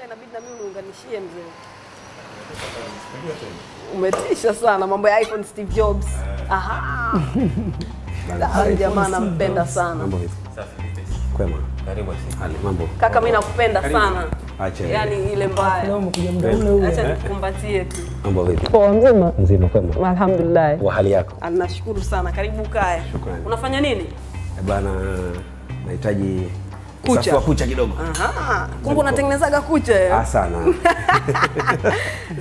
Inabidi na mimi niunganishie mzee. Umetisha sana mambo ya iPhone Steve Jobs. Aha. Jamaa nampenda sana. Mambo vipi? Safi vipi? Kwema. Karibu sisi. Hali mambo. Kaka mimi nakupenda sana. Acha. Yaani ile mbaya. Leo umekuja muda ule ule. Acha nikukumbatie tu. Mambo vipi? Poa mzima. Mzima kwema. Alhamdulillah. Wa hali yako? Nashukuru sana. Karibu kaya. Shukrani. Unafanya nini? Bana nahitaji Kucha. Safua kucha kidogo. Aha. Kumbe unatengenezaga kucha eh? Ah sana.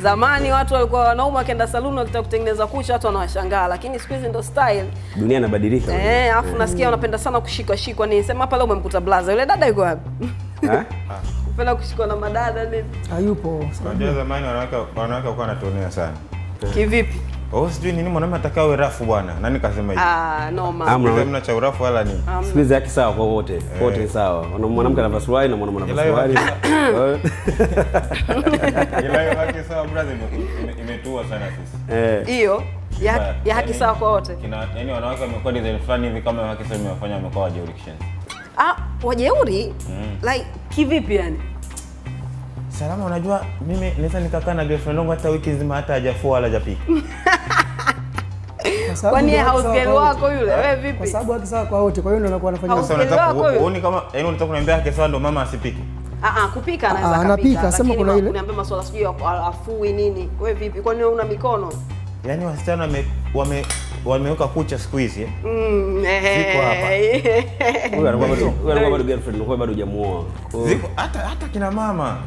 Zamani watu walikuwa wanaume wakienda saluni wakitaka kutengeneza kucha watu wanawashangaa, lakini siku hizi ndo style. Dunia inabadilika. Eh, afu nasikia unapenda sana kushikwa shikwa nini. Sema hapa leo umemkuta blaza. Yule dada yuko wapi? Eh? Unapenda kushikwa na madada nini? Hayupo. Unajua zamani wanawake walikuwa wanatuonea sana. Kivipi? Oh, sijui nini mwanaume atakawe rafu bwana. Nani kasema hivi? Ah, noma. Hamna cha urafu wala nini. Siku hizi haki sawa kwa wote. Wote ni sawa. Mwanamke anavaa suruali na mwanamume anavaa suruali. Ila hiyo haki sawa brother imetua sana sisi. Hiyo ya haki sawa kwa wote. Yaani wanawake wamekuwa design fulani hivi kama haki sawa imewafanya wamekuwa wajeuri kishenzi. Ah, wajeuri? Like kivipi yani? Salama, unajua mimi naweza nikakaa na girlfriend wangu hata wiki nzima hata hajafua wala hajapika. Kwani house girl wako yule wewe vipi? Kwa sababu haki sawa kwa wote, kwa hiyo ndio anakuwa anafanya. Sasa unataka uone kama yaani unataka kuniambia haki sawa ndio mama asipike? Ah, kupika anaweza kupika. Anapika, sema kuna ile. Kuniambia masuala sijui afui nini. Wewe vipi? Kwani wewe una mikono? Yaani wasichana wameweka kucha siku hizi eh? Ziko hapa. Huyu anakuwa bado girlfriend, anakuwa bado hujamuoa. Ziko hata kina mama.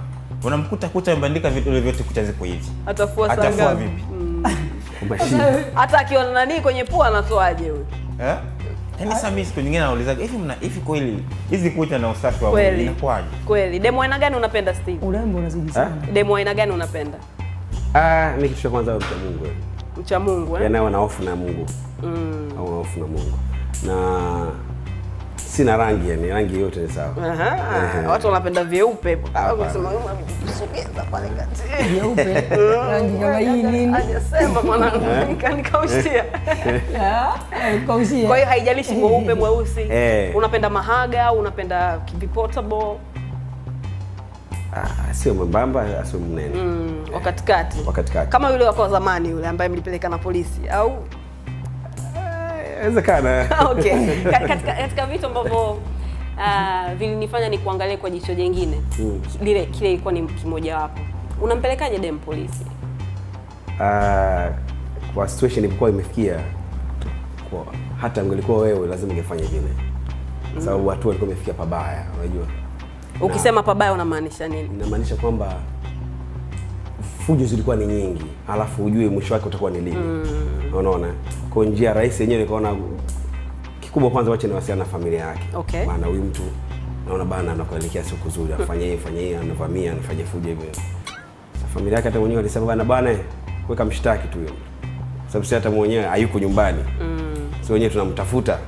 Unamkuta kucha imebandika vidole vyote, kucha ziko hivi. Atafua saa ngapi? Atafua vipi? Hata akiona nani kwenye pua anatoaje huyo? Eh? Yaani sasa mimi siku nyingine naulizaga hivi mna hivi kweli hizi kucha na usafi wa mwili inakuwaje? Kweli. Demo aina gani unapenda Steve? Urembo unazidi sana. Demo aina gani unapenda? Ah, mimi kitu cha kwanza mcha Mungu. Mcha Mungu eh? Yaani ana hofu na Mungu. Ana hofu na Mungu. Na sina rangi yani, rangi yote ni sawa. Aha. Watu wanapenda vyeupe. Unasema unasogeza pale kati. Vyeupe. Rangi kama hii nini? Hajasema mwanangu, nikaushia. Nikaushia. Kwa hiyo haijalishi mweupe mweusi. Unapenda mahaga, unapenda portable. Ah, sio mwembamba, sio mnene. Wa katikati. Wa katikati. Kama yule wa zamani yule ambaye mlipeleka na polisi au inawezekana. Okay. Katika vitu ambavyo vilinifanya ni kuangalia kwa jicho jingine. Lile kile ilikuwa ni kimoja wapo. Unampelekaje dem polisi? Kwa situation ilikuwa imefikia kwa hata ungelikuwa wewe lazima ungefanya vile. Sababu watu walikuwa wamefikia pabaya, unajua. Ukisema pabaya unamaanisha nini? Inamaanisha kwamba fujo zilikuwa ni nyingi, alafu ujue mwisho wake utakuwa ni lini. Unaona? Kwa njia rahisi yenyewe nikaona kikubwa kwanza wache niwasiliane na familia yake. Okay. Maana huyu mtu naona bana anakuelekea siku nzuri, afanye hivi, afanye hivi, anavamia, anafanya fujo hivyo. Sasa familia yake hata mwenyewe alisema bana weka mshtaki tu huyo mtu. Sababu si hata mwenyewe hayuko nyumbani. Sio wenyewe tunamtafuta.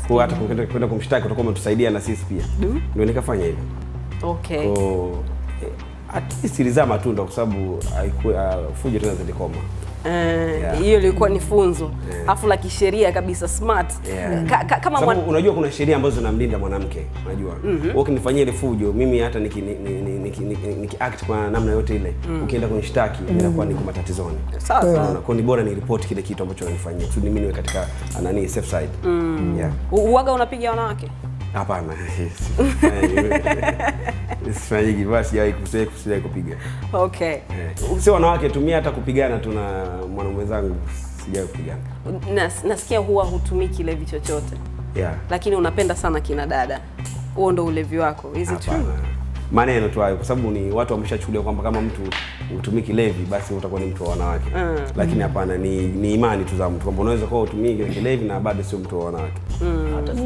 Kwa hata kwenda kumshtaki utakuwa umetusaidia na sisi pia. Ndio nikafanya hivyo. Okay. Kwa at least ilizaa matunda kwa sababu haikuwa fujo tena zilikoma. Hiyo ilikuwa ni funzo. Afu la kisheria kabisa smart. Kama unajua kuna sheria ambazo zinamlinda mwanamke, unajua. Wewe ukinifanyia ile fujo, mimi hata niki act kwa namna yote ile, ukienda kunishtaki ninakuwa niko matatizoni. Sawa. Kwa ni bora ni report kile kitu ambacho unanifanyia. Kusudi mimi niwe katika nani safe side. Yeah. Uwaga unapiga wanawake? Hapana. Sifanyi basi, sijawahi kupiga. Okay. Sio wanawake tumia hata kupigana tuna mwanamume wenzangu sijawahi kupigana. Nasikia huwa hutumii kilevi chochote. Yeah. Lakini unapenda sana kina dada. Huo ndo ulevi wako. Is it true? Maneno tu hayo kwa sababu ni watu wameshachukulia kwamba kama mtu hutumii kilevi basi utakuwa ni mtu wa wanawake. Lakini hapana, ni imani tu za mtu kwamba unaweza kuwa hutumii kilevi na bado sio mtu wa wanawake.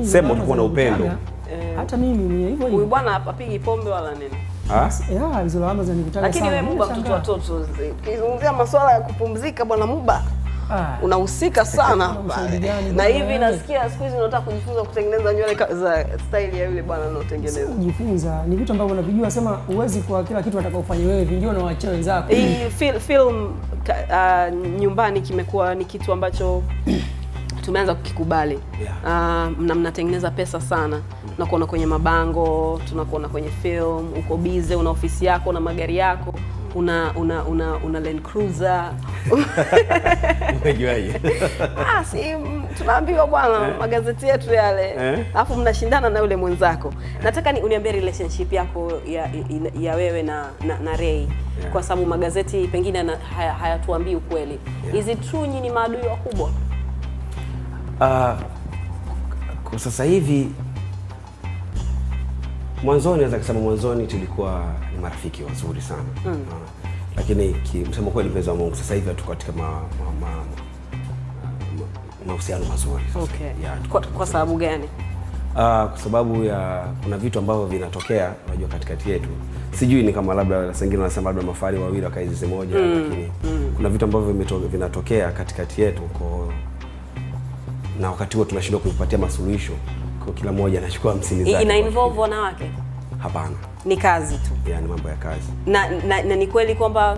Sema utakuwa na upendo. Hata mimi ni hivyo hivyo. Huyu bwana hapigi pombe wala nini. Ah? Yeah, hizo lawama zinanikutaga sana. Lakini wewe Muba mtoto watoto, ukizungumzia masuala ya kupumzika bwana Muba unahusika sana. Na hivi nasikia siku hizi unataka kujifunza kutengeneza nywele za style ya yule bwana anaotengeneza. Kujifunza ni vitu ambavyo unavijua, sema huwezi kwa kila kitu utakaofanya wewe, vingine unawaachia wenzako. Hii film nyumbani kimekuwa ni kitu ambacho tumeanza kukikubali. Yeah. Mnatengeneza pesa sana. Tunakuona kwenye mabango, tunakuona kwenye film, uko busy, una ofisi yako, una magari yako, una Land Cruiser. Umejuaje? Si tunaambiwa bwana magazeti yetu yale. Alafu mnashindana na yule mwenzako. Nataka uniambie relationship yako ya wewe na Ray. Yeah. Kwa sababu magazeti pengine hayatuambii ukweli. Yeah. Is it true nyinyi ni maadui wakubwa? Kwa sasa hivi, mwanzoni naweza kusema mwanzoni tulikuwa ni marafiki wazuri sana. Lakini msemo kweli mpenzi wa Mungu, sasa hivi hatuko katika mahusiano mazuri sasa. Okay. Yeah, kwa sababu gani? Kwa sababu ya kuna vitu ambavyo vinatokea unajua katikati yetu. Sijui ni kama labda saa nyingine wanasema labda mafahali wawili wakae zizi moja, lakini kuna vitu ambavyo vinatokea katikati yetu kwa, na wakati huo tunashindwa kuipatia masuluhisho. Kwa kila mmoja anachukua 50 zake. Ina involve wanawake? Hapana. Ni kazi tu. Yaani mambo ya kazi. Na ni kweli kwamba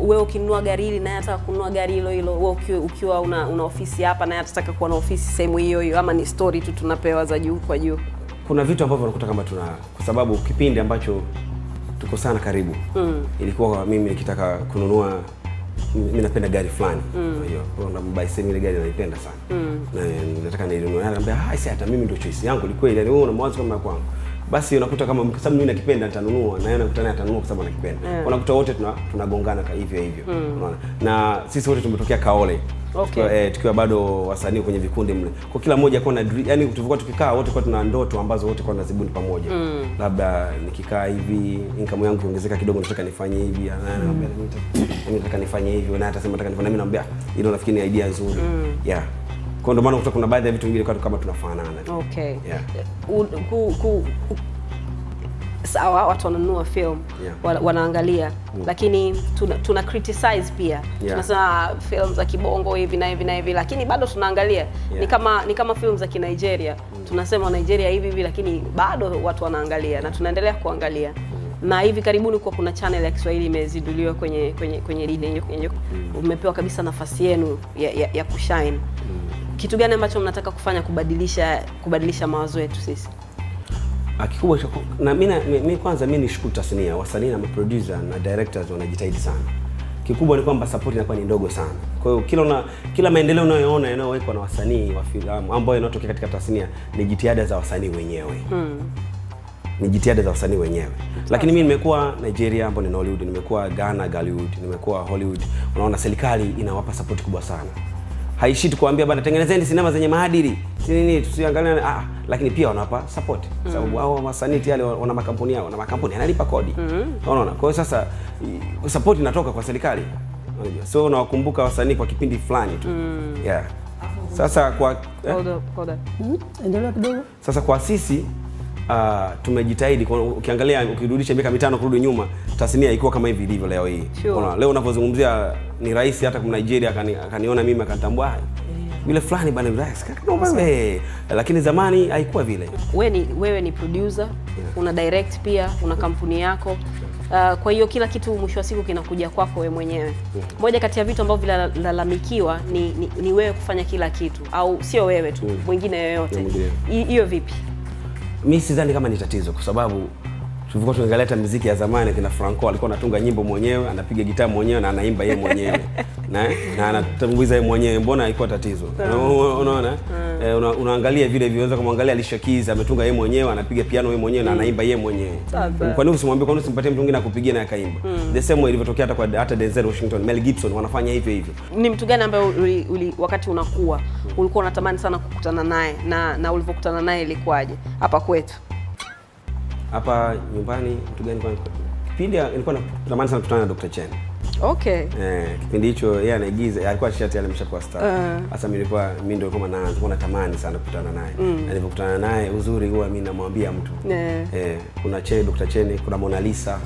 wewe ukinunua gari hili naye anataka kununua gari hilo hilo, wewe ukiwa una ofisi hapa naye atataka kuwa na ofisi sehemu hiyo hiyo, ama ni story tu tunapewa za juu kwa juu? Kuna vitu ambavyo unakuta kama tuna, kwa sababu kipindi ambacho tuko sana karibu. Ilikuwa mimi nikitaka kununua, mimi napenda gari fulani. Unajua, kwa hiyo nambuy same ile gari naipenda sana. Na nataka niinunue. Ananiambia, "Ah, hata mimi ndio choice yangu ni kweli." Yaani wewe una mawazo kama kwangu. Basi unakuta kama kwa sababu mimi nakipenda nitanunua, na yeye anakuta naye atanunua kwa sababu anakipenda. Unakuta wote tunagongana hivyo hivyo. Unaona? Na sisi wote tumetokea Kaole. Okay. Tukiwa bado wasanii kwenye vikundi mle. Kwa kila mmoja alikuwa na yani tulikuwa tukikaa wote kwa tuna ndoto ambazo wote kwa tunazibuni pamoja. Labda nikikaa hivi income yangu ikiongezeka kidogo nataka nifanye hivi, ananiambia mimi nataka nifanye hivi, na atasema nataka nifanye, mimi naambia hilo nafikiri ni idea nzuri. Yeah. Kwa ndio maana kutoka kuna baadhi ya vitu vingine kama tunafanana. Okay. Yeah. Sawa, watu wananunua film, Yeah. wanaangalia, lakini tuna criticize pia. Yeah. Tunasema film za kibongo hivi na hivi na hivi, lakini bado tunaangalia. Yeah. Ni kama film za Kinigeria. Tunasema Nigeria hivi hivi, lakini bado watu wanaangalia na tunaendelea kuangalia. Na hivi karibuni kwa kuna channel ya Kiswahili imezinduliwa kwenye dini, umepewa kabisa nafasi yenu ya kushine. Kitu gani ambacho mnataka kufanya kubadilisha mawazo yetu sisi? Kikubwa na mimi kwanza mimi nishukuru tasnia, wasanii na producer na directors wanajitahidi sana. Kikubwa ni kwamba support inakuwa ni ndogo sana. Kwa hiyo kila maendeleo unayoona yanayowekwa na wasanii wa filamu ambayo yanatokea katika tasnia ni jitihada za wasanii wenyewe. Ni jitihada za wasanii wenyewe. Lakini mimi nimekuwa Nigeria ambapo ni Nollywood, nimekuwa Ghana Gollywood, nimekuwa Hollywood. Unaona serikali inawapa support kubwa sana. Haishi tu kuambia bana tengenezeni sinema zenye maadili, si nini tusiangalie, lakini pia wanawapa support. Sababu hao wasanii tayari wana makampuni yao, na makampuni yanalipa kodi. Unaona? Kwa hiyo sasa support inatoka kwa serikali. Unajua. So unawakumbuka wasanii kwa kipindi fulani tu. Yeah. Sasa kwa Hold up. Endelea kidogo. Sasa kwa sisi tumejitahidi. Ukiangalia ukirudisha miaka 5 kurudi nyuma, tasnia ilikuwa kama hivi ilivyo leo hii. Sure. Unaona, leo unapozungumzia ni rahisi hata kwa Nigeria akaniona mimi akanitambua. Yule fulani bana relax kama wewe. Lakini zamani haikuwa vile. Wewe ni producer, una direct pia, una kampuni yako. Kwa hiyo kila kitu mwisho wa siku kinakuja kwako wewe mwenyewe. Moja kati ya vitu ambavyo vilalamikiwa ni wewe kufanya kila kitu, au sio wewe tu, mwingine yoyote. Hiyo vipi? Mimi sidhani kama ni tatizo kwa sababu tulikuwa tunaangalia hata muziki ya zamani kina Franco alikuwa anatunga nyimbo mwenyewe, anapiga gitaa mwenyewe na anaimba yeye mwenyewe. Na anatumbuiza yeye mwenyewe, mbona haikuwa tatizo? Unaona? Unaangalia vile viweza kumwangalia Alicia Keys ametunga yeye mwenyewe, anapiga piano yeye mwenyewe na anaimba yeye mwenyewe. Kwa nini usimwambie, kwa nini usimpatie mtu mwingine akupigie na akaimba? The same way ilivyotokea hata kwa hata Denzel Washington, Mel Gibson wanafanya hivyo hivyo. Ni mtu gani ambaye wakati unakuwa ulikuwa unatamani sana kukutana naye na ulivokutana naye ilikuwaje hapa kwetu? Hapa nyumbani mtu gani kwa kipindi nilikuwa natamani sana kukutana na Dr. Chen. Okay. Kipindi hicho yeye anaigiza, alikuwa shati alimshakuwa star. Sasa mimi ndio kama naanza, nilikuwa natamani sana kukutana naye. Na nilipokutana naye uzuri huwa mimi namwambia mtu. Kuna Chen, Dr. Chen, kuna Mona Lisa.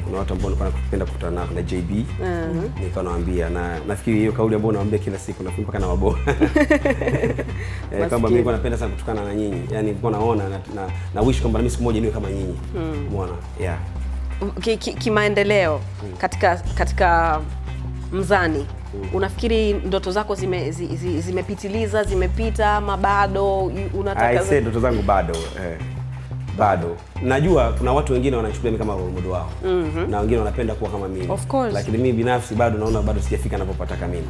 Kuna watu ambao nilikuwa napenda kukutana nao, kuna JB. Nilikuwa nawaambia, na nafikiri hiyo kauli ambayo nawaambia kila siku nafikiri mpaka na waboa. Kwamba mimi nilikuwa napenda sana kukutana na nyinyi. Yaani nilikuwa naona na wish kwamba mimi siku moja niwe kama nyinyi. Umeona? Yeah. Kimaendeleo katika mzani Unafikiri ndoto zako zimepitiliza, zimepita ama bado unataka? I say ndoto zangu bado. Bado. Najua kuna watu wengine wanachukulia mimi kama role model wao. Na wengine wanapenda kuwa kama mimi. Lakini mimi binafsi bado naona bado sijafika ninapopataka mimi.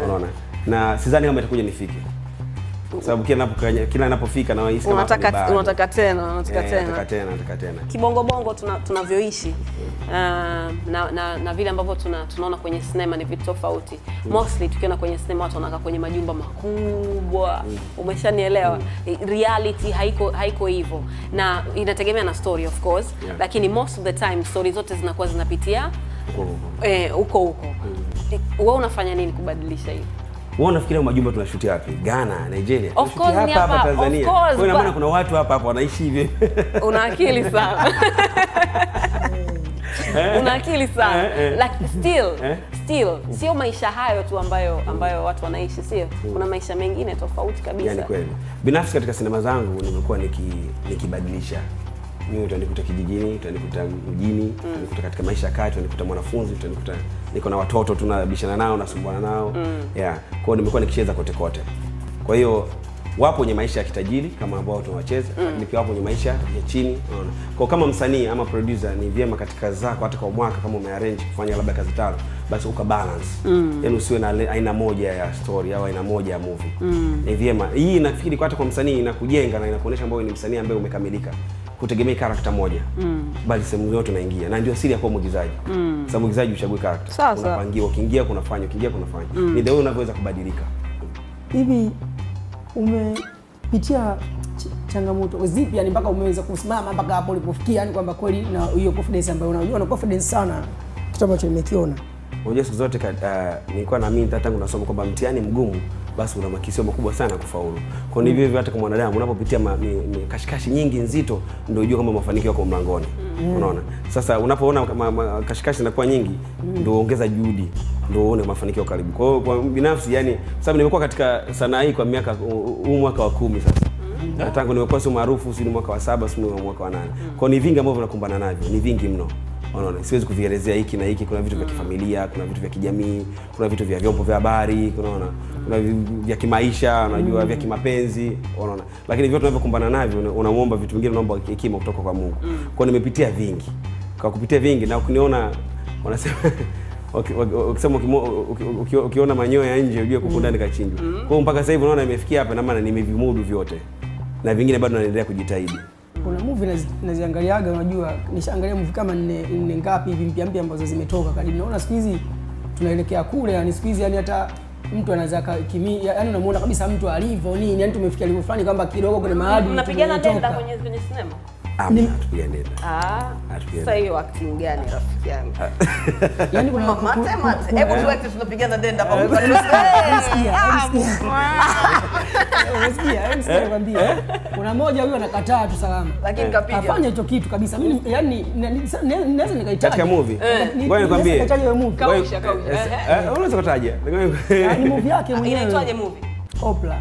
Unaona? Na sidhani kama itakuja nifike. Sababu kila ninapofika na hisi kama unataka tena, unataka tena. Nataka tena. Kibongo bongo tunavyoishi na vile ambavyo tunaona kwenye sinema ni vitu tofauti. Mostly tukiona kwenye sinema watu wanakaa kwenye majumba makubwa. Umeshanielewa? Reality haiko hivyo. Na inategemea na story of course, lakini most of the time story zote zinakuwa zinapitia huko huko. Wewe unafanya nini kubadilisha hiyo? Wewe unafikiria majumba tunashutia wapi? Ghana, Nigeria. Of course ni hapa Tanzania. Kwa hiyo maana kuna watu hapa hapa wanaishi hivi. Una akili sana. Una akili sana. Like still sio maisha hayo tu ambayo watu wanaishi, sio? Kuna maisha mengine tofauti kabisa. Yaani kweli. Binafsi katika sinema zangu nimekuwa nikibadilisha. Mimi utanikuta kijijini, utanikuta mjini, utanikuta katika maisha ya kati, utanikuta mwanafunzi, utanikuta niko na watoto tunabishana nao, nasumbuana nao. Yeah. Kwa hiyo nimekuwa nikicheza kote kote. Kwa hiyo wapo wenye maisha ya kitajiri kama ambao tunawacheza, lakini pia wapo wenye maisha ya chini, unaona. Kwa kama msanii ama producer ni vyema katika kazi zako hata kwa mwaka kama umearrange kufanya labda kazi 5, basi uka balance. Yaani usiwe na aina moja ya story au aina moja ya movie. Ni vyema. Hii nafikiri kwa hata kwa msanii inakujenga na inakuonesha kwamba wewe ni msanii ambaye umekamilika. Kutegemea character moja. Bali sehemu yote unaingia. Na ndio siri ya kuwa mwigizaji. Sababu mwigizaji uchague character. Unapangiwa, ukiingia kunafanya, ukiingia kunafanya. Ni the way unavyoweza kubadilika. Hivi umepitia changamoto zipi yani mpaka umeweza kusimama mpaka hapo ulipofikia, yani kwamba kweli na hiyo confidence ambayo unajua una confidence sana, kitu ambacho nimekiona? Unajua siku zote nilikuwa naamini tangu nasoma kwamba mtihani mgumu basi una makisio makubwa sana kufaulu. Kwa hiyo hivyo hata kama mwanadamu unapopitia kashikashi nyingi nzito ndio unajua kama mafanikio yako mlangoni. Unaona? Sasa unapoona kashikashi zinakuwa nyingi ndio ongeza juhudi, ndio uone mafanikio karibu. Kwa hiyo kwa binafsi yani sababu nimekuwa katika sanaa hii kwa miaka huu mwaka wa 10 sasa. Na tangu nimekuwa sio maarufu si mwaka wa 7 si mwaka wa 8. Kwa hiyo ni vingi ambavyo nakumbana navyo, ni vingi mno. Unaona, siwezi kuvielezea hiki na hiki. Kuna vitu vya kifamilia, kuna vitu vya kijamii, kuna vitu vya vyombo vya habari, unaona, kuna vya kimaisha, unajua vya kimapenzi, unaona. Lakini vyote tunavyokumbana navyo unamuomba vitu vingine, unaomba hekima kutoka kwa Mungu. Kwa hiyo nimepitia vingi. Kwa kupitia vingi na ukiniona wanasema ukisema ukiona manyoya nje ujue kuku ndani kachinjwa. Kwa hiyo mpaka sasa hivi unaona nimefikia hapa na maana nimevimudu vyote. Na vingine bado naendelea kujitahidi. Kuna movie naziangaliaga, unajua nishaangalia movie kama nne ngapi hivi mpya mpya ambazo zimetoka karibu. Naona siku hizi tunaelekea kule, yani siku hizi yani hata mtu anaweza kimia, yani unamuona kabisa mtu alivyo nini, yani tumefikia level fulani kwamba kidogo kuna maadili. Mnapigana denda kwenye sinema? Hatupigani denda. Sasa hiyo acting gani rafiki yangu? Yaani kuna mate. Hebu tuweke tunapigana denda pamoja. Unasikia? Unasikia nakwambia. Kuna mmoja huyo anakataa tu salama. Lakini kapiga. Afanye hicho kitu kabisa. Mimi yani naweza nikaitaja. Katika movie. Ngoja nikwambie. Kausha. Unaweza kutaja. Ni movie yake mwenyewe. Inaitwaje movie? Oprah.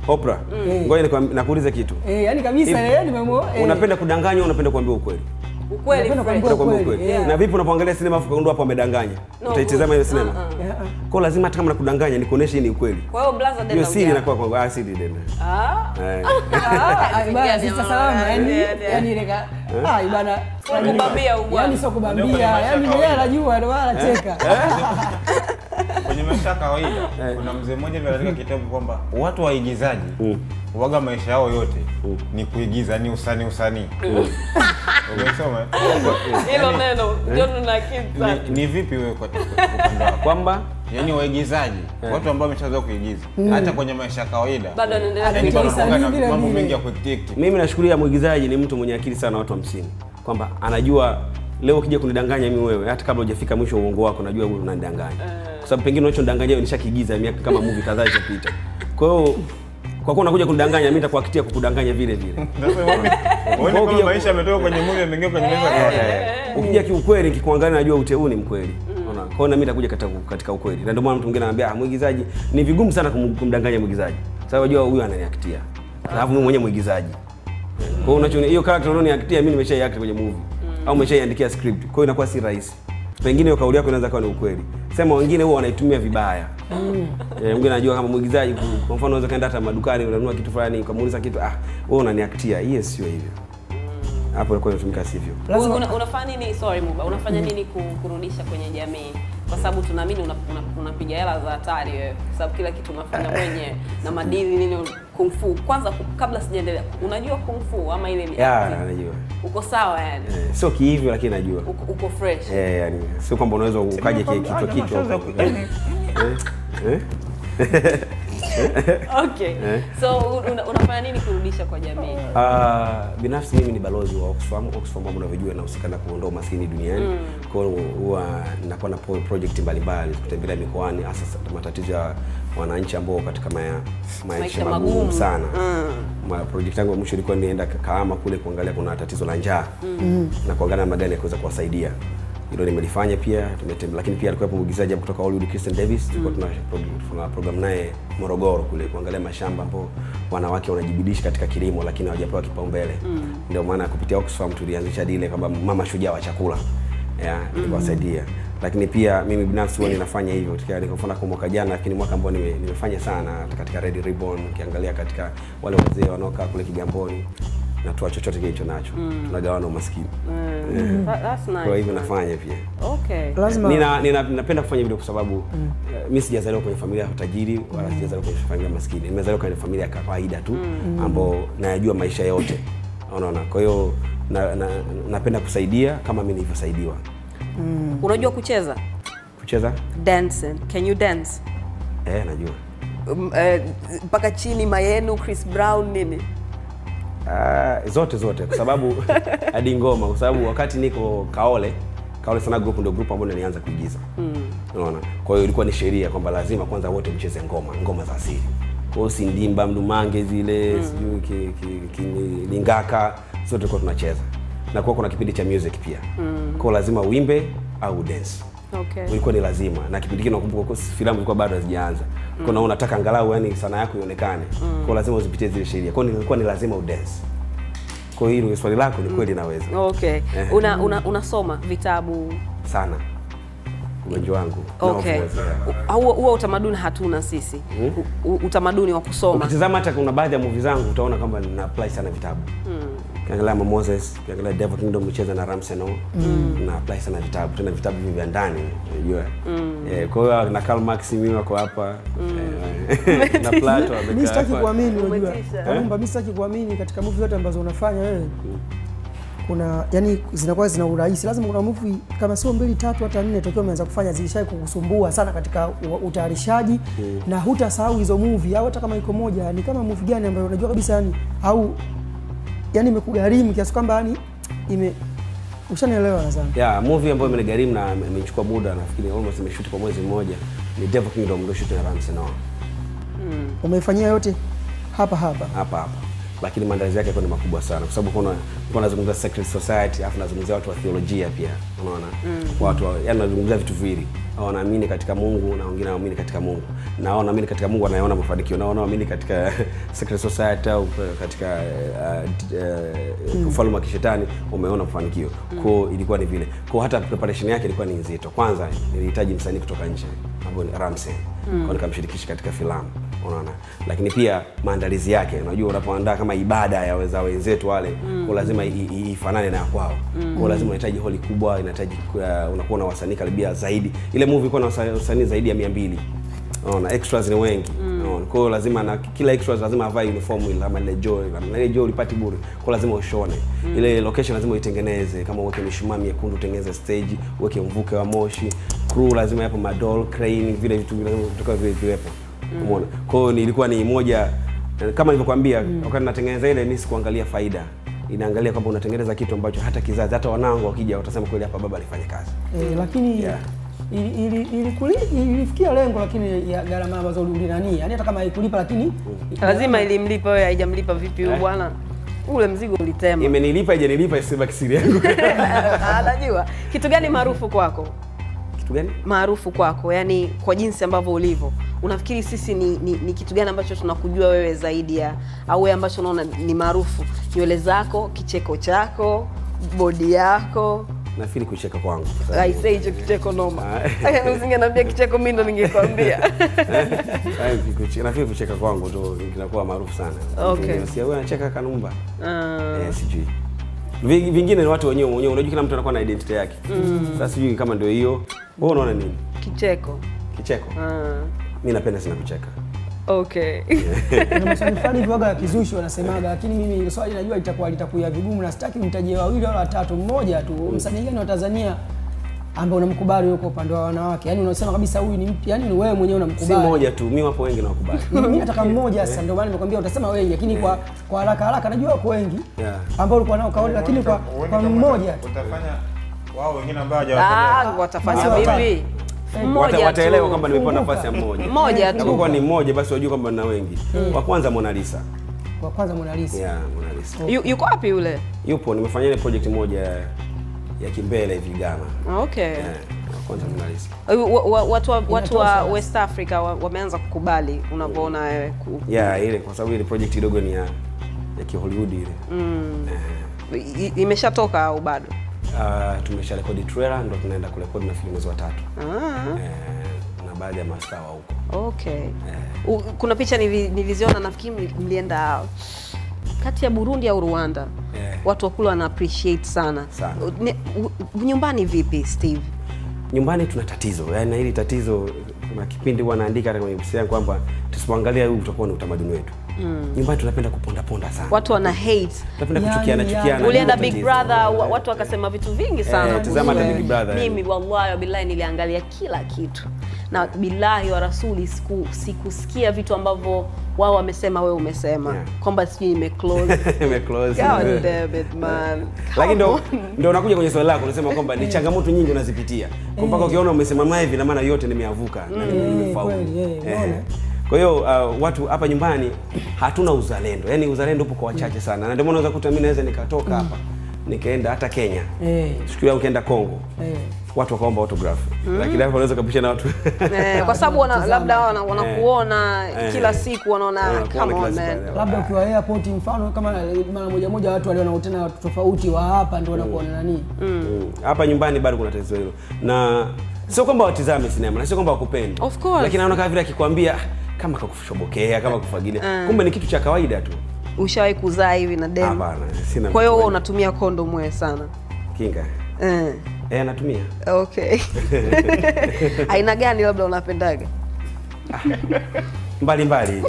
Oprah. Ngoja nakuuliza kitu. Yani kabisa nimemuona. Unapenda kudanganywa au unapenda kuambiwa ukweli? Ukweli. Unapenda kuambiwa ukweli. Na vipi unapoangalia sinema afu ukagundua hapo amedanganya? Utaitazama hiyo sinema? Kwa lazima hata kama nakudanganya nikuoneshe ni ukweli. Kwa hiyo blaza denda. Hiyo siri inakuwa kwa siri denda. Bana sasa salama yani ile bana kubambia ubwana. Yani sio kubambia, yani yeye anajua ndio maana anacheka. Kwenye maisha ya kawaida kuna mzee mmoja aliandika kitabu kwamba watu waigizaji huaga maisha yao yote ni kuigiza, ni usanii. Umesoma? Hilo neno ndio tuna kitu. Ni vipi wewe kwa upande wako? Kwamba yani waigizaji, watu ambao wameshazoea kuigiza hata kwenye maisha ya kawaida bado anaendelea kuigiza mambo mengi ya kuact. Mimi nashukulia mwigizaji ni mtu mwenye akili sana, watu 50. Kwamba anajua leo ukija kunidanganya mimi wewe hata kabla hujafika mwisho wa uongo wako najua wewe unanidanganya. Kwa sababu pengine unachonidanganya wewe nishakiigiza miaka kama movie kadhaa zilizopita. Kwa hiyo kwa kuwa unakuja kunidanganya mimi nitakuakitia kukudanganya vile vile. Wewe kama maisha yametoka kwenye movie yameingia kwenye meza kawaida. Ukija kiukweli nikikuangalia najua uteuni ni mkweli. Unaona? Kwa hiyo na mimi nitakuja katika ukweli. Na ndio maana mtu mwingine ananiambia mwigizaji ni vigumu sana kumdanganya mwigizaji. Sababu unajua huyu ananiaktia. Alafu mimi mwenyewe mwigizaji. Kwa hiyo unacho hiyo character unaoniaktia mimi nimeshaiact kwenye movie. Au umeshaiandikia script. Kwa hiyo inakuwa si rahisi. Pengine hiyo kauli yako inaweza kuwa ni ukweli. Sema wengine huwa wanaitumia vibaya. Mwingine anajua kama mwigizaji, kwa mfano unaweza kaenda hata madukani unanunua kitu fulani ukamuuliza kitu, wewe unaniactia. Hiyo sio hivyo. Hapo ilikuwa inatumika sivyo. Unafanya nini? Sorry Muba, unafanya nini kurudisha kwenye jamii? Kwa sababu tunaamini unapiga hela za hatari wewe. Kwa sababu kila kitu unafanya mwenyewe na madili nini kung fu. Kwanza kabla sijaendelea, unajua kung fu ama ile ni acting? Najua. Uko sawa yani? Sio kihivyo lakini najua. Uko fresh. Yani sio kwamba unaweza ukaje kichwa kichwa. Okay. So unafanya nini kurudisha kwa jamii? Binafsi mimi ni balozi wa Oxfam. Oxfam kama unavyojua inahusika na kuondoa umaskini duniani. Kwa hiyo huwa ninakuwa na project mbalimbali kutembelea mikoani, hasa matatizo ya wananchi ambao katika maisha magumu sana. Project yangu ya mwisho ilikuwa nienda Kahama kule kuangalia kuna tatizo la njaa. Na kuangalia namna gani ya kuweza kuwasaidia. Hilo nimelifanya pia, tumetembea, lakini pia alikuwa mwigizaji kutoka Hollywood Kristen Davis. Tulikuwa tuna program naye Morogoro kule kuangalia mashamba ambapo wanawake wanajibidisha katika kilimo lakini hawajapewa kipaumbele. Ndio maana kupitia Oxfam tulianzisha dile kwamba mama shujaa wa chakula. Kuwasaidia. Lakini pia mimi binafsi huwa ninafanya hivyo. Kwa mfano kwa mwaka jana, lakini mwaka ambao nimefanya sana katika Red Ribbon, ukiangalia katika wale wazee wanaokaa kule Kigamboni, natoa chochote kilicho nacho. Tunagawana umaskini. That's nice. Kwa hivyo nafanya pia. Okay. Lazima ninapenda kufanya video kwa sababu mimi sijazaliwa kwenye familia ya tajiri wala sijazaliwa kwenye familia maskini. Nimezaliwa kwenye familia ya kawaida tu ambao nayajua maisha yote. Unaona? Kwa hiyo napenda kusaidia kama mimi nilivyosaidiwa. Unajua kucheza? Kucheza? Dancing. Can you dance? Najua. Mpaka chini Mayenu, Chris Brown nini? Zote kwa sababu hadi ngoma, kwa sababu wakati niko Kaole Sana Group ndio group ambayo nilianza kuigiza. Unaona? Kwa hiyo ilikuwa ni sheria kwamba lazima kwanza wote mcheze ngoma za asili. Kwa hiyo sindimba, mdumange zile, sijui lingaka, zote tulikuwa tunacheza. Na kwa kuna kipindi cha music pia. Kwa hiyo lazima uimbe au dance. Okay. Ilikuwa ni lazima. Na kipindi kile nakumbuka filamu ilikuwa bado hazijaanza. Kwa hiyo unataka angalau yani sanaa yako ionekane. Kwa hiyo lazima uzipitie zile sheria. Kwa hiyo ilikuwa ni lazima udance. Kwa hiyo swali lako ni kweli naweza. Okay. Unasoma vitabu sana. Ugonjwa wangu. Okay. Huo utamaduni hatuna sisi. Utamaduni wa kusoma. Ukitazama hata kuna baadhi ya movie zangu utaona kwamba nina apply sana vitabu. Ukiangalia Moses, ukiangalia Devil Kingdom mcheza na Ramsey no. Na apply sana vitabu, tena vitabu hivi vya ndani, unajua. Kwa hiyo na Karl Marx mimi wako hapa. Na Plato amekaa. Mimi sitaki kuamini unajua. Kanumba, mimi sitaki kuamini katika movie zote ambazo unafanya wewe. Kuna yani zinakuwa zina urahisi. Lazima kuna movie kama sio 2, 3 hata 4 tokeo umeanza kufanya zilishai kukusumbua sana katika utayarishaji na hutasahau hizo movie au hata kama iko moja ni kama movie gani ambayo unajua kabisa yani au yani imekugharimu kiasi kwamba yani ime ushanielewa nadhani. Movie ambayo imenigharimu na imenichukua muda nafikiri almost nimeshoot kwa mwezi mmoja ni Devil Kingdom ndio shoot na Ramsey Noah. Umeifanyia yote hapa hapa. Hapa hapa. Lakini maandalizi yake yalikuwa ni makubwa sana kwa sababu kuna nazungumza secret society afu nazungumzia watu wa theolojia pia, unaona? Watu yani nazungumzia vitu viwili. Hao wanaamini katika Mungu na wengine wanaamini katika Mungu. Na hao wanaamini katika Mungu wanaona mafanikio, na wanaamini katika secret society au katika ufalme wa kishetani umeona mafanikio. Kwa hiyo ilikuwa ni vile. Kwa hata preparation yake ilikuwa ni nzito. Kwanza nilihitaji msanii kutoka nje ambaye ni Ramsey. Kwa nikamshirikisha katika filamu. Unaona? Lakini pia maandalizi yake, unajua unapoandaa kama ibada ya wenzetu wale, kwa lazima ifanane na kwao. Kwa lazima unahitaji holi kubwa, inahitaji unakuwa na wasanii karibia zaidi. Ile movie ilikuwa na wasanii zaidi ya 200. Unaona, extras ni wengi. Unaona? Kwa lazima na kila extras lazima avae uniform ile ama ile joy, na ile joy ulipati bure. Kwa lazima ushone. Ile location lazima uitengeneze, kama uweke mishumaa miekundu utengeneze stage, uweke mvuke wa moshi, crew lazima yapo madol, crane, vile vitu lazima kutoka vile viwepo. Umeona? Kwa hiyo nilikuwa ni moja kama nilivyokuambia wakati natengeneza ile mimi sikuangalia faida. Inaangalia kwamba unatengeneza kitu ambacho hata kizazi hata wanangu wakija watasema kweli hapa baba alifanya kazi. Lakini ilifikia lengo lakini ya gharama ambazo ulinani. Yaani hata kama haikulipa lakini lazima ilimlipa wewe, haijamlipa vipi huyu bwana? Ule mzigo ulitema. Imenilipa haijanilipa isibaki siri yangu. Anajua. Kitu gani maarufu kwako? Kitu gani? Maarufu kwako, yani kwa jinsi ambavyo ulivyo. Unafikiri sisi ni kitu gani ambacho tunakujua wewe zaidi ya au wewe ambacho unaona ni maarufu? Nywele zako, kicheko chako, body yako. Nafikiri kucheka kwangu. I say hicho kicheko noma. Usingeniambia kicheko mimi ndo ningekwambia. Nafikiri kucheka kwangu ndo kinakuwa maarufu sana. Okay. Sio wewe anacheka Kanumba. Sijui. Vingine ni watu wenyewe, unajua kila mtu anakuwa na identity yake. Sasa sijui kama ndio hiyo. Wewe unaona nini? Kicheko. Kicheko. Mimi napenda sana kucheka. Okay. Kuna maswali fulani hivi waga ya kizushi wanasemaga, lakini mimi hilo swali najua litakuwa vigumu na sitaki mtajie wawili wala watatu, mmoja tu. Msanii gani wa Tanzania ambaye unamkubali huko upande wa wanawake? Yaani unasema kabisa huyu ni mtu, yaani wewe mwenyewe unamkubali. Si mmoja tu, mimi wapo wengi nawakubali. Mimi nataka mmoja sasa, ndio maana nimekwambia utasema wengi, lakini kwa haraka haraka najua wako wengi ambao ulikuwa nao kauli, lakini kwa mmoja utafanya wao wengine ambao hawajawataka. Watafanya vipi? Wataelewa kwamba nimepewa nafasi ya mmoja. Mmoja tu. Kwa ni mmoja basi wajue kwamba nina wengi. Wa kwanza Mona Lisa. Wa kwanza Mona Lisa. Yeah, Mona Lisa. Yuko wapi yule? Yupo, nimefanya ile project moja ya kimbele hivi Ghana. Okay. Yeah, wa kwanza Mona Lisa. Watu wa West Africa wameanza kukubali unavyoona wewe. Yeah, ile kwa sababu ile project kidogo ni ya Hollywood ile. Imeshatoka au bado? Tumesha rekodi trailer, ndo tunaenda kurekodi na filamu za 3. Na baadhi ya mastaa wa huko. Okay. Kuna picha niliziona nafikiri mlienda kati ya Burundi au Rwanda. Watu wa kule wana appreciate sana. Nyumbani vipi Steve? Nyumbani tuna tatizo. Yaani hili tatizo kuna kipindi huwa naandika hata kwenye ofisi yangu kwamba tusipoangalia huu utakuwa ni utamaduni wetu. Nyumbani tunapenda kuponda ponda sana. Watu wana hate. Tunapenda kuchukiana chukiana. Ulienda Big Brother watu wakasema vitu vingi sana. Tazama hata Big Brother. Mimi wallahi billahi niliangalia kila kitu. Na billahi wa rasuli sikusikia vitu ambavyo wao wamesema wewe umesema. Kwamba sijui imeclose. Imeclose. God damn it man. Lakini ndio unakuja kwenye swali lako unasema kwamba ni changamoto nyingi unazipitia. Kwa mpaka ukiona umesimama hivi na maana yote nimeavuka na nimefaulu. Kwa hiyo watu hapa nyumbani hatuna uzalendo. Yaani uzalendo upo kwa wachache sana. Na ndio maana unaweza kuta mimi naweza nikatoka hapa nikaenda hata Kenya. Siku yangu nikaenda Kongo. Watu wakaomba autograph. Lakini hapo unaweza kupisha na watu. Kwa sababu labda wanakuona kila siku wanaona come on man. Labda ukiwa airport mfano kama mara moja moja watu waliona tena watu tofauti wa hapa ndio wanakuona nani. Hapa nyumbani bado kuna tatizo hilo. Na sio kwamba watizame sinema, na sio kwamba wakupende. Lakini naona kama vile akikwambia kama kakushobokea, kama kufagilia. Kumbe ni kitu cha kawaida tu. Ushawahi kuzaa hivi na demu? Hapana, sina. Kwa hiyo wewe unatumia kondomu wewe sana? Kinga. Natumia. Okay. Aina gani labda unapendaga? Mbali mbali.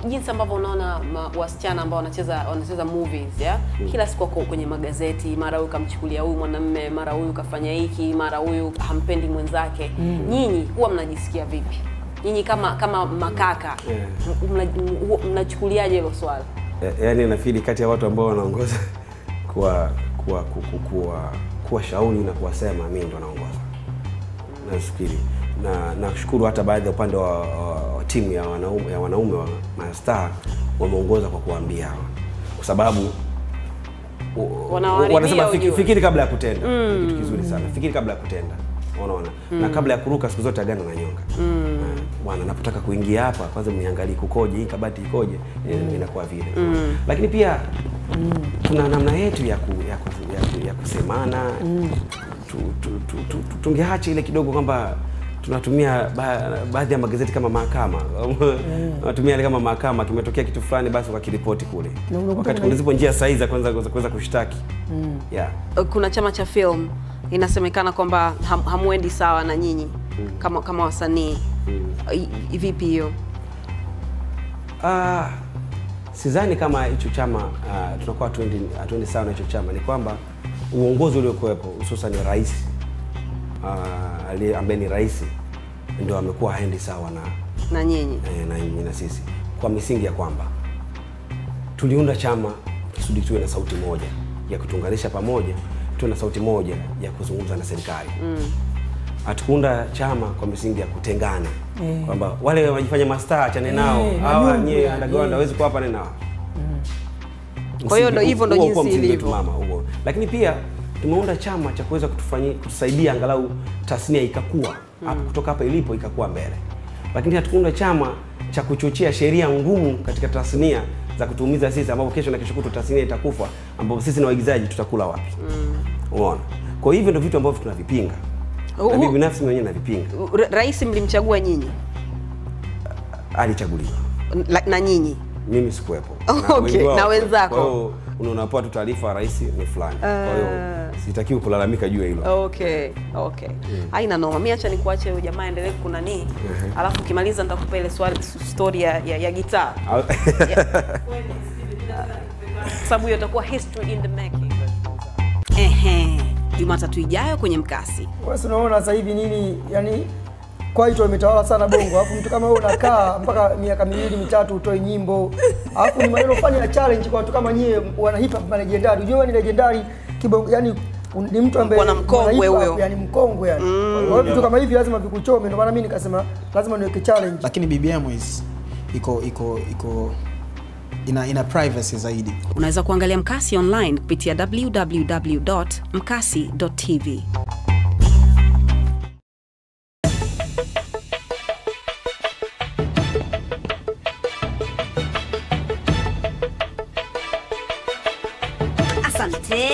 Jinsi ambavyo unaona wasichana ambao wanacheza movies, ya? Kila siku wako kwenye magazeti, mara huyu kamchukulia huyu mwanamume, mara huyu kafanya hiki, mara huyu hampendi mwenzake. Nyinyi huwa mnajisikia vipi? Nyinyi kama makaka mnachukuliaje hilo swala? Yaani nafikiri kati ya watu ambao wanaongoza kuwa shauri na kuwasema, mimi ndo naongoza. Nafikiri na nashukuru hata baadhi ya upande wa timu ya wanaume wa mastaa wameongoza kwa kuambia hawa. Kwa sababu wanasema fikiri kabla ya kutenda. Kitu kizuri sana. Fikiri kabla ya kutenda. Unaona? Na kabla ya kuruka siku zote agana na nyonga. Bwana napotaka kuingia hapa kwanza mniangalie kukoje, hii kabati ikoje, inakuwa vile. Lakini pia tuna namna yetu ya kusemana. Tungeacha ile kidogo kwamba tunatumia baadhi ya magazeti kama mahakama. Tunatumia ile kama mahakama, kimetokea kitu fulani basi wakiripoti kule. Wakati kuna zipo njia sahihi za kuweza kushtaki. Yeah. Kuna chama cha film inasemekana kwamba hamuendi sawa na nyinyi kama wasanii. Vipi hiyo? Sidhani kama hicho chama tunakuwa hatuendi sawa na hicho chama. Ni kwamba uongozi uliokuwepo hususan rais ambaye ni rais ndio amekuwa haendi sawa na nyinyi na sisi, kwa misingi ya kwamba tuliunda chama kusudi tuwe na sauti moja ya kutunganisha pamoja, tuwe na sauti moja ya kuzungumza na serikali. Hatukuunda chama kwa misingi ya kutengana. Kwamba wale wanajifanya mastaa achane nao, hawa nyewe underground hawezi kuwa hapa nao. Kwa hiyo ndio hivyo ndio jinsi ilivyo mama huo. Lakini pia tumeunda chama cha kuweza kutusaidia angalau tasnia ikakua hapo kutoka hapa ilipo ikakua mbele. Lakini hatukuunda chama cha kuchochea sheria ngumu katika tasnia za kutuumiza sisi, ambapo kesho na kesho kutwa tasnia itakufa, ambapo sisi na waigizaji tutakula wapi? Umeona? Kwa hivyo ndio vitu ambavyo tunavipinga. Na mimi binafsi mwenyewe navipinga. Rais mlimchagua nyinyi? Alichaguliwa. Na nyinyi? Mimi sikuwepo. Okay, na wenzako. Kwa hiyo unaona tu taarifa rais ni fulani. Kwa hiyo sitakiwi kulalamika juu ya hilo. Okay, okay. Haina noma. Mimi acha nikuache huyo jamaa endelee kunani. Alafu ukimaliza nitakupa ile swali story ya gitaa. Sababu hiyo itakuwa history in the making. Ehe, Jumatatu ijayo kwenye Mkasi. Wewe unaona sasa hivi nini, yani kwaito imetawala sana Bongo. Alafu mtu kama wewe unakaa mpaka miaka miwili mitatu utoe nyimbo. Alafu ni maneno fani ya challenge kwa watu kama nyie wana hip hop legendary. Unajua ni legendary kibongo, yani ni mtu ambaye mwana mkongwe huyo. Yani mkongwe yani. Kwa hiyo vitu kama hivi lazima vikuchome, ndio maana mimi nikasema lazima niweke challenge. Lakini BBM is iko ina privacy zaidi. Unaweza kuangalia Mkasi online kupitia www.mkasi.tv. Asante.